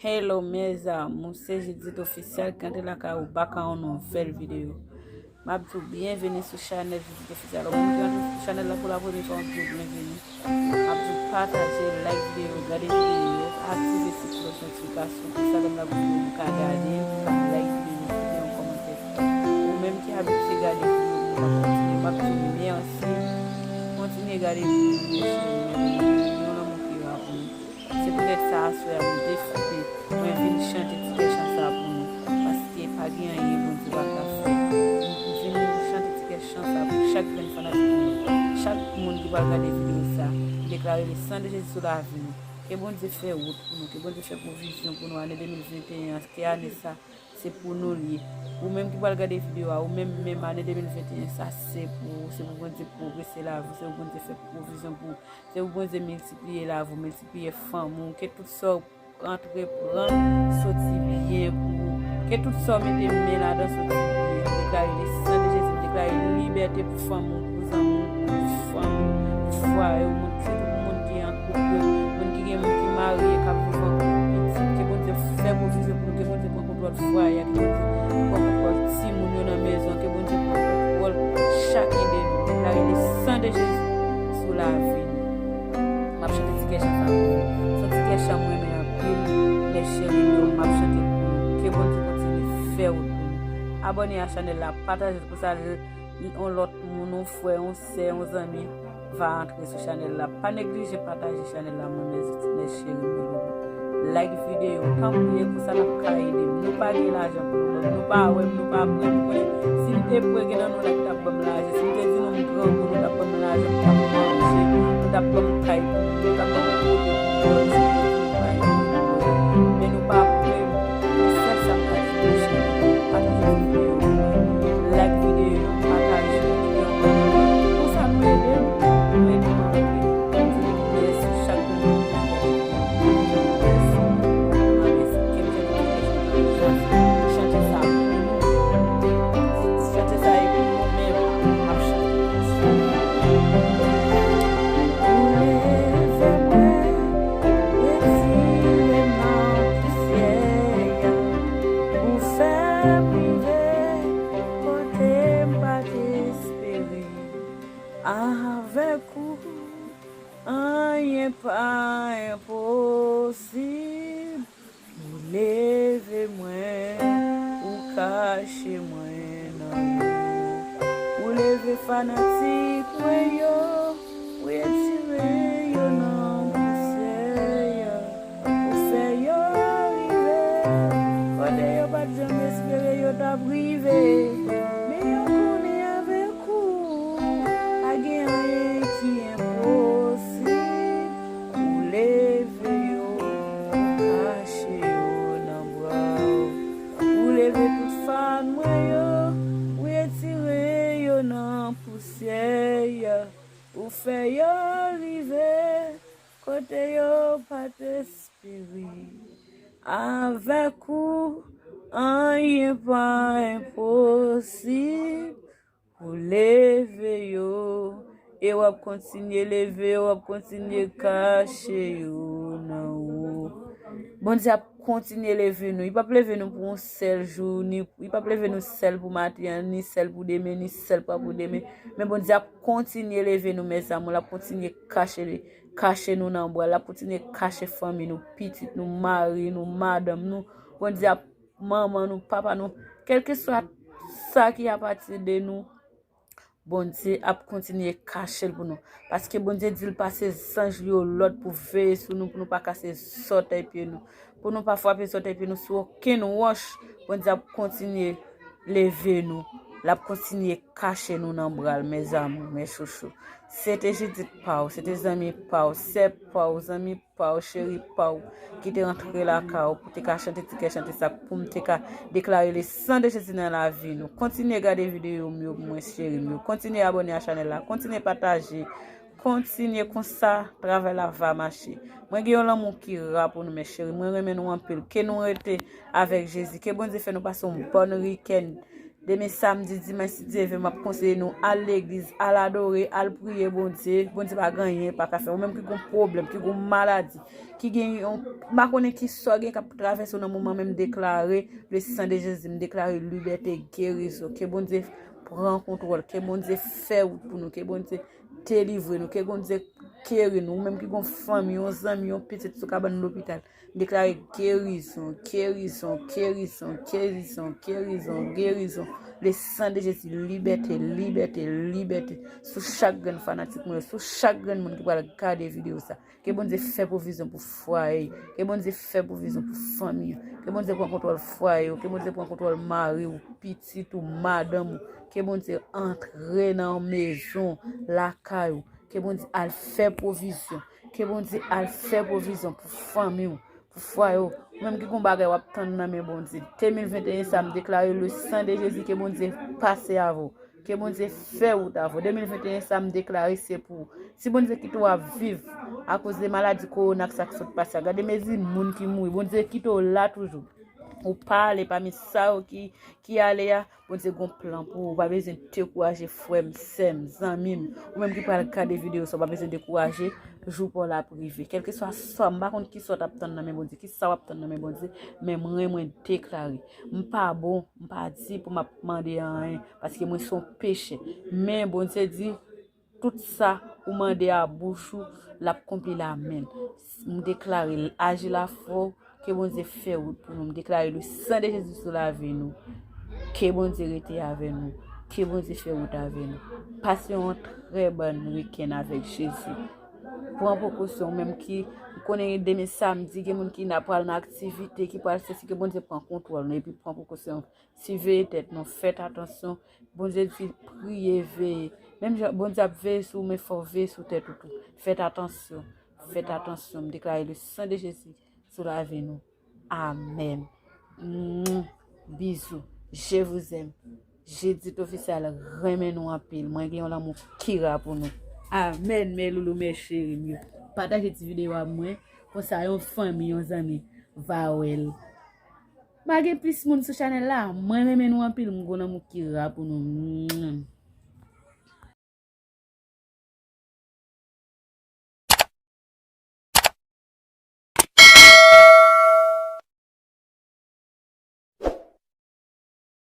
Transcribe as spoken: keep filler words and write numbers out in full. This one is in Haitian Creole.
Hello mes amours, se Judith Official ki antre lakay ou bak a yon nouvèl videyo. M ap di w byenveni sou chanèl Judith Official. Ou menm ki antre sou chanèl la pou la premye fwa, m ap di w byenveni. M ap di w pataje, like videyo, gade videyo, aktive ti klòch notifikasyon pou sa lè m la poste nou ka gade, nou ka like videyo, kite yon kòmantè. Ou menm ki abitye gade videyo, m ap kontinye, m ap di w mèsi. Kontinye gade videyo, mèsi. Yon lanmou ki ra pou nou. Se poutèt sa, aswè a, m deside mwen vin chante ti kè chan sa pou nou. Paske pa gen anyen Bondye pa ka fè. M vin chante ti kè chan sa pou chak grenn fanatik mwen. Chak moun ki pral gade videyo sa, m deklare le san de Jezi sou lavi nou. Ke Bondye fè wout pou nou. Ke Bondye fè pwovizyon pou nou. Ane de mil venteyen an, ke ane sa, se pou nou l ye. Ou menm ki pral gade videyo a, ou menm, menm ane de mil venteyen sa, se pou ou. Se pou Bondye pwogrese lavi w. Se pou Bondye fè pwovizyon pou ou. Se pou Bondye miltipliye lavi w, miltipliye fanmi w. Ke tout sa w antreprann soti byen pou ou. Ke tout sa w mete men ladan soti byen. M deklare le san de Jezi, m deklare libète pou fanmi w, pou zanmi w, pou fanmi w, pou fwaye w, moun, sitou pou moun ki an koup yo, moun ki gen moun ki marye, k ap viv an koup, pitit. Ke Bondye fè pwovizyon pou nou, ke Bondye pran kontwòl fwaye a, ke Bondye pran kontwòl timoun yo nan mezon, ke Bondye pran kontwòl chak ide nou. M deklare le san de Jezi sou lavi nou. M ap chante ti kè chan sa pou nou. Se yon ti kè chan mwen renmen anpil, mes chéris yo, m ap chante pou nou. Ke Bondye kontinye fè wout pou nou. Abòne a chanèl la, pataje l pou sa l, yon lòt moun, yon frè, yon sè, yon zanmi va antre sou chanèl la. Pa neglije pataje chanèl la, mwen, mes, mes chéris, mes loulous. Like videyo, tanpri, e konsa n ap ka ede m. Nou pa gen lajan pou nou ban m, nou pa wè m, nou pa pran mwen. Si m te pran, gen nan nou la ki t ap ban m lajan. Si m te di nou m grangou, nou t ap ban m lajan, nou t ap manje, nou t ap ban m kay pou nou, nou t ap ban m kote pou nou dòmi, si m te di nou pa gen pou nou dòmi. Men nou pa pran, se sèl sa m ka di nou, cheri. Pataje videyo, like videyo, pataje videyo. Konsa nou ede m, nou ede m anpil. Mèsi chak moun. Chante sa pou nou. Chante sa epi nou menm ap chante. Ou leve mwen, retire m nan pousyè a. Ou fè m rive kote m pa t espere. Avèk ou, anyen pa enposib. Ou leve mwen, ou kache mwen nan yo. Ou leve fanatik mwen yo, ou retire yo nan pousyè a. Ou fè yo rive kote yo pa t janm espere yo t ap rive. Men yo konnen avèk ou, pa gen anyen ki enposib. Ou leve yo, ou kache yo nan bra w. Ou leve tout fan mwen yo, ou retire yo nan pousyè a. Ou fè yo rive kote yo pa t espere. Avèk ou, anyen pa enposib. Ou leve yo, e w ap kontinye leve yo, w ap kontinye kache yo nan ou. Bondye ap kontinye leve nou. Li p ap leve nou pou yon sèl jou, ni, li p ap leve nou sèl pou maten an, ni sèl pou demen, ni sèl pou apre demen. Men Bondye ap kontinye leve nou, mes amours. L ap kontinye kache, kache nou nan bra l. L ap kontinye kache fanmi nou, pitit nou, mari nou, madanm nou. Bondye ap manman nou, papa nou, kèlkeswa sa ki apati de nou, Bondye ap kontinye kache l pou nou. Paske Bondye di l pase zanj li yo lòd pou veye sou nou, pou nou pa kase zòtèy pye nou, pou nou pa frape zòtèy pye nou sou okenn wòch. Bondye ap kontinye leve nou. L ap kontinye kache nou nan bra l, mes amours, mes chouchous. Se te Judith pa w, se te zanmi pa w, sè pa w, zanmi pa w, cheri pa w, ki te rantre lakay ou, pou te ka chante ti kè chante sa, pou m te ka deklare le san de Jezi nan lavi nou. Kontinye gade videyo m yo pou mwen, cheri m yo. Kontinye abòne a chanèl la. Kontinye pataje. Kontinye konsa, travay la va mache. Mwen gen yon lanmou ki ra pou nou, mes chéris. Mwen renmen nou anpil. Ke nou rete avèk Jezi. Ke Bondye fè nou pase yon bòn wikenn. Demen samdi, dimanch, si Dye vle, m ap konseye nou al legliz, al adore, al priye Bondye. Bondye pa gen anyen l pa ka fè. Ou menm ki gen yon pwoblèm, ki gen yon maladi, ki gen yon, m pa konnen ki sa w gen k ap travèse w nan moman, men m deklare le sang de Jésus, m deklare libète, gerizon. Ke Bondye pran kontwòl, ke Bondye fè wout pou nou, ke Bondye delivre nou, ke Bondye geri nou. Ou menm ki gen yon fanmi, yon zanmi, yon pitit sou kabann lopital, m deklare gerizon, gerizon, gerizon, gerizon, gerizon, gerizon. Le sang de Jésus, libète, libète, libète sou chak grenn fanatik mwen yo, sou chak grenn moun ki pral gade videyo sa. Ke Bondye fè pwovizyon pou fwaye yo. Ke Bondye fè pwovizyon pou fanmi yo. Ke Bondye pran kontwòl fwaye yo. Ke Bondye pran kontwòl mari w, pitit ou, madanm ou. Ke Bondye antre nan mezon, lakay ou. Ke Bondye al fè pwovizyon. Ke Bondye al fè pwovizyon pou fanmi w, pou fwaye w. Ou menm ki gen yon bagay w ap tann nan men Bondye. De mil venteyen sa, m deklare le sang de Jésus, ke Bondye pase avè w. Ke Bondye fè wout avè w. De mil venteyen sa, m deklare se pou ou. Si Bondye kite w ap viv akoz de maladi kowona k sa k sot pase a, gade mezi moun ki mouri. Bondye kite w la toujou. Ou pa ale pami sa yo ki, ki ale a. Bondye gen yon plan pou ou. Ou pa bezwen dekouraje, frè m, sè m, zanmi m. Ou menm ki pral gade videyo sa, ou pa bezwen dekouraje. Jou pa w la ap rive. Kèlkeswa sa, m pa konn ki sa w t ap tann nan men Bondye, ki sa w ap tann nan men Bondye, men mwen, mwen deklare. M pa bon, m pa di pou m ap mande anyen, paske mwen se yon pechè. Men Bondye di, tout sa ou mande a bouch ou, l ap konpli l a men l. M deklare l, aji l avè w, ke Bondye fè wout pou nou. M deklare le sang de Jésus sou lavi nou. Ke Bondye rete avè nou. Ke Bondye fè wout avè nou. Pase yon trè bòn wikenn avèk Jezi. Pran prekosyon, ou menm ki, m konnen demen samdi, gen moun ki na pral nan aktivite, ki pral sesi, ke Bondye pran kontwòl nou, epi pran prekosyon. Siveye tèt nou, fèt atansyon. Bondye di, priye, veye. Menm jan Bondye ap veye sou ou, men fò w veye sou tèt ou tou. Fèt atansyon, fèt atansyon. M deklare le sang de Jésus sou lavi nou. Amèn. Mwah. Bizou. Je vous aime. Judith Officiel renmen nou anpil. Mwen gen yon lanmou kira pou nou. Amèn, mes loulous, mes chéris m yo. Pataje ti videyo a mwen. Konsa yon fanmi, yon zanmi va wè l. Ma gen plis moun sou chanèl la. Mwen renmen nou anpil, m gon lanmou kira pou nou.